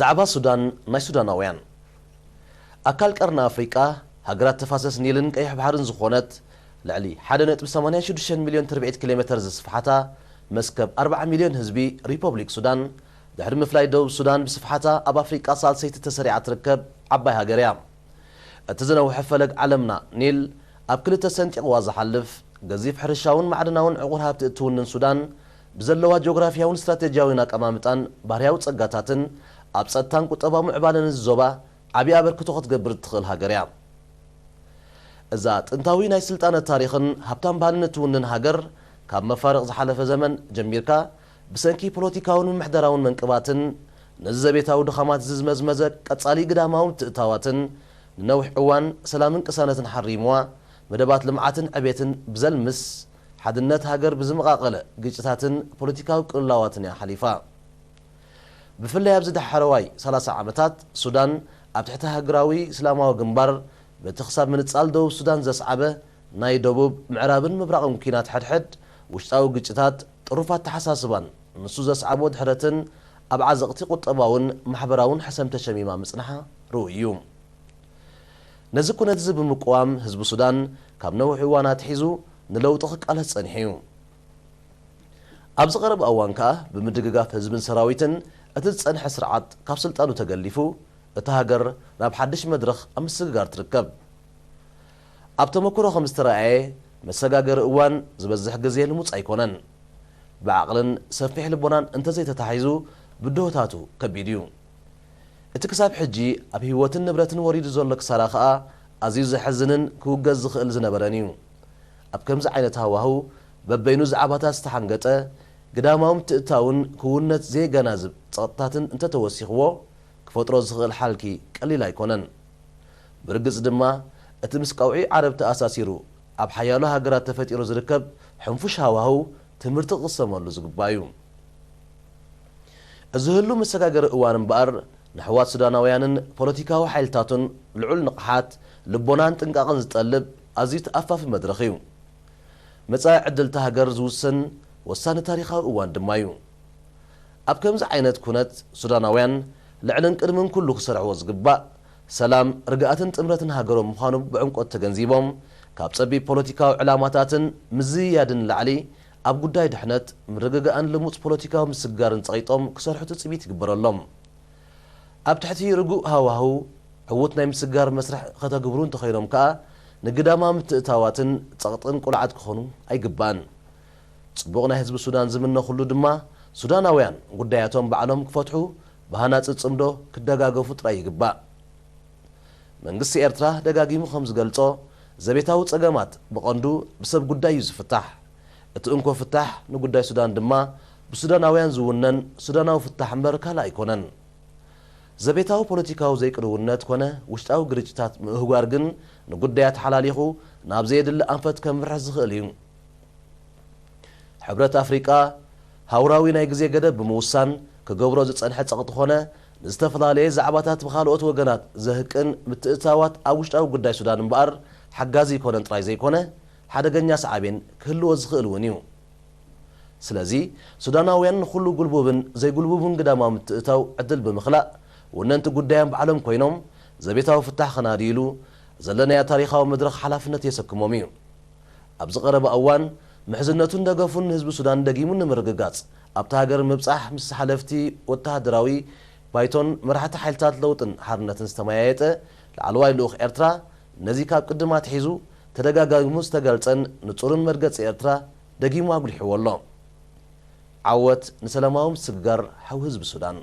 ዛዕባ ሱዳን ናይ ሱዳናውያን። ኣካል ቀርኒ ኣፍሪቃ፣ ሃገራት ተፋሰስ ኒልን ቀይሕ ባሕርን ዝኾነት፣ ልዕሊ ሓደ ነጥቢ ሰማንያ ሽዱሽተ ሚልዮን ትርብዒት ኪሎ ሜተር ዝስፍሓታ መስከብ ኣርብዓ ሚልዮን ህዝቢ ሪፖብሊክ ሱዳን፣ ድሕሪ ምፍላይ ደቡብ ሱዳን ብስፍሓታ ኣብ ኣፍሪቃ ሳልሰይቲ ተሰሪዓ ትርከብ ዓባይ ሃገር እያ። እቲ ዝነውሐ ፈለግ ዓለምና ኒል ኣብ ክልተ ሰንጢቕዋ ዝሓልፍ፣ ገዚፍ ሕርሻውን ማዕድናውን ዕቑር ሃብቲ እትውንን ሱዳን፣ ብዘለዋ ጂኦግራፊያውን ስትራቴጂያውን ኣቀማምጣን ባህርያዊ ጸጋታትን፣ ኣብ ጸጥታን ቁጠባዊ ምዕባለን እዚ ዞባ ዓቢ ኣበርክቶ ክትገብር እትኽእል ሃገር እያ። እዛ ጥንታዊ ናይ ስልጣነ ታሪኽን ሃብታም ባህልን እትውንን ሃገር፣ ካብ መፋርቕ ዝሓለፈ ዘመን ጀሚርካ፣ ብሰንኪ ፖለቲካውን ምምሕዳራውን መንቅባትን፣ ነዚ ዘቤታዊ ድኻማት እዚ ዝመዝመዘ ቀጻሊ ግዳማዊ ምትእትታዋትን፣ ንነዊሕ እዋን ሰላምን ቅሳነትን ሓሪምዋ፣ መደባት ልምዓትን ዕቤትን ብዘልምስ፣ ሓድነት ሃገር ብዝመቓቐለ ግጭታትን ፖለቲካዊ ቅልውላዋትን እያ ሓሊፋ። ብፍላይ ኣብዚ ዳሕረዋይ ሰላሳ ዓመታት፣ ሱዳን ኣብ ትሕቲ ሃገራዊ እስላማዊ ግንባር፣ በቲ ክሳብ ምንጻል ደቡብ ሱዳን ዘስዓበ ናይ ደቡብ፣ ምዕራብን ምብራቕን ኲናት ሕድሕድ፣ ውሽጣዊ ግጭታት፣ ጥሩፍ ኣተሓሳስባን ንሱ ዘስዓቦ ድሕረትን፣ ኣብ ዓዘቕቲ ቁጠባውን ማሕበራውን ሕሰም ተሸሚማ ምጽንሓ ርኡይ እዩ። ነዚ ኩነት እዚ ብምቅዋም፣ ህዝቢ ሱዳን ካብ ነዊሕ እዋን ኣትሒዙ ንለውጢ ክቃለስ ጸኒሑ እዩ። ኣብዚ ቀረባ እዋን ከኣ፣ ብምድግጋፍ ህዝብን ሰራዊትን፣ እቲ ዝጸንሐ ስርዓት ካብ ስልጣኑ ተገሊፉ፣ እታ ሃገር ናብ ሓድሽ መድረኽ ኣብ ምስግጋር ትርከብ። ኣብ ተመክሮ ከም ዝተራእየ፣ መሰጋገሪ እዋን ዝበዝሕ ግዜ ልሙጽ ኣይኮነን። ብዓቕልን ሰፊሕ ልቦናን እንተዘይተታሒዙ፣ ብድሆታቱ ከቢድ እዩ። እቲ ክሳብ ሕጂ ኣብ ህይወትን ንብረትን ወሪዱ ዘሎ ክሳራ ከኣ ኣዝዩ ዘሕዝንን ክውገዝ ዝኽእል ዝነበረን እዩ። ኣብ ከምዚ ዓይነት ሃዋህው፣ በበይኑ ዛዕባታት ዝተሓንገጠ፣ ግዳማዊ ምትእትታውን ክውንነት ዘየገናዝብ ጸቕጥታትን እንተተወሲኽዎ፣ ክፈጥሮ ዝኽእል ሓልኪ ቀሊል ኣይኮነን። ብርግጽ ድማ፣ እቲ ምስ ቀውዒ ዓረብ ተኣሳሲሩ ኣብ ሓያሎ ሃገራት ተፈጢሩ ዝርከብ ሕንፉሽ ሃዋህው ትምህርቲ ክቕሰመሉ ዝግባእ እዩ። እዚ ህሉ መሰጋገሪ እዋን እምበኣር፣ ንኣሕዋት ሱዳናውያንን ፖለቲካዊ ሓይልታቱን ልዑል ንቕሓት፣ ልቦናን ጥንቃቕን ዝጠልብ ኣዝዩ ተኣፋፊ መድረኽ እዩ። መጻኢ ዕድል እታ ሃገር ዝውስን ወሳኒ ታሪኻዊ እዋን ድማ እዩ። ኣብ ከምዚ ዓይነት ኩነት፣ ሱዳናውያን ልዕልን ቅድምን ኩሉ ክሰርሕዎ ዝግባእ፣ ሰላም፣ ርግኣትን ጥምረትን ሃገሮም ምዃኑ ብዕምቆት ተገንዚቦም፣ ካብ ጸቢብ ፖለቲካዊ ዕላማታትን ምዝይያድን ንላዕሊ፣ ኣብ ጉዳይ ድሕነት፣ ምርግጋእን ልሙጽ ፖለቲካዊ ምስግጋርን ጸቒጦም ክሰርሑ ትጽቢት ይግበረሎም። ኣብ ትሕቲ ርጉእ ሃዋህው፣ ዕዉት ናይ ምስግጋር መስርሕ ከተግብሩ እንተኾይኖም ከኣ፣ ንግዳማዊ ምትእትታዋትን ጸቕጥን ቁልዓት ክኾኑ ኣይግባእን። ጽቡቕ ናይ ህዝቢ ሱዳን ዝምነ ኩሉ ድማ፣ ሱዳናውያን ጉዳያቶም ባዕሎም ክፈትሑ፣ ብሃናጺ ጽምዶ ክደጋገፉ ጥራይ ይግባእ። መንግስቲ ኤርትራ ደጋጊሙ ከም ዝገልጾ፣ ዘቤታዊ ጸገማት ብቐንዱ ብሰብ ጉዳይ እዩ ዝፍታሕ። እቲ እንኮ ፍታሕ ንጉዳይ ሱዳን ድማ ብሱዳናውያን ዝውነን ሱዳናዊ ፍታሕ እምበር ካልእ ኣይኮነን። ዘቤታዊ ፖለቲካዊ ዘይቅርውነት ኮነ ውሽጣዊ ግርጭታት ምእህጓር ግን ንጉዳያት ሓላሊኹ ናብ ዘየድሊ ኣንፈት ከምርሕ ዝኽእል እዩ። ሕብረት ኣፍሪቃ ሃውራዊ ናይ ግዜ ገደብ ብምውሳን ክገብሮ ዝጸንሐ ጸቕጢ ኮነ፣ ንዝተፈላለየ ዛዕባታት ብኻልኦት ወገናት ዘህቅን ምትእትታዋት ኣብ ውሽጣዊ ጉዳይ ሱዳን እምበኣር ሓጋዚ ኣይኮነን ጥራይ ዘይኮነ፣ ሓደገኛ ሳዕቤን ክህልዎ ዝኽእል እውን እዩ። ስለዚ፣ ሱዳናውያን ንኹሉ ጉልቡብን ዘይጉልቡብን ግዳማዊ ምትእትታው ዕድል ብምኽላእ፣ ወነንቲ ጉዳዮም ባዕሎም ኮይኖም፣ ዘቤታዊ ፍታሕ ከናድይሉ፣ ዘለናዮ ታሪኻዊ መድረኽ ሓላፍነት የሰክሞም እዩ። ኣብዚ ቀረባ እዋን፣ ምሕዝነቱን ደገፉን ንህዝቢ ሱዳን ደጊሙ ንምርግጋጽ፣ ኣብታ ሃገር ምብጻሕ ምስ ሓለፍቲ ወተሃደራዊ ባይቶን መራሕቲ ሓይልታት ለውጥን ሓርነትን ዝተመያየጠ ላዕለዋይ ልኡኽ ኤርትራ፣ ነዚ ካብ ቅድም ኣትሒዙ ተደጋጋሙ ዝተገልጸን ንጹርን መርገጺ ኤርትራ ደጊሙ ኣጉሊሕዎ ኣሎ። ዓወት ንሰላማዊ ምስግጋር ሓው ህዝቢ ሱዳን።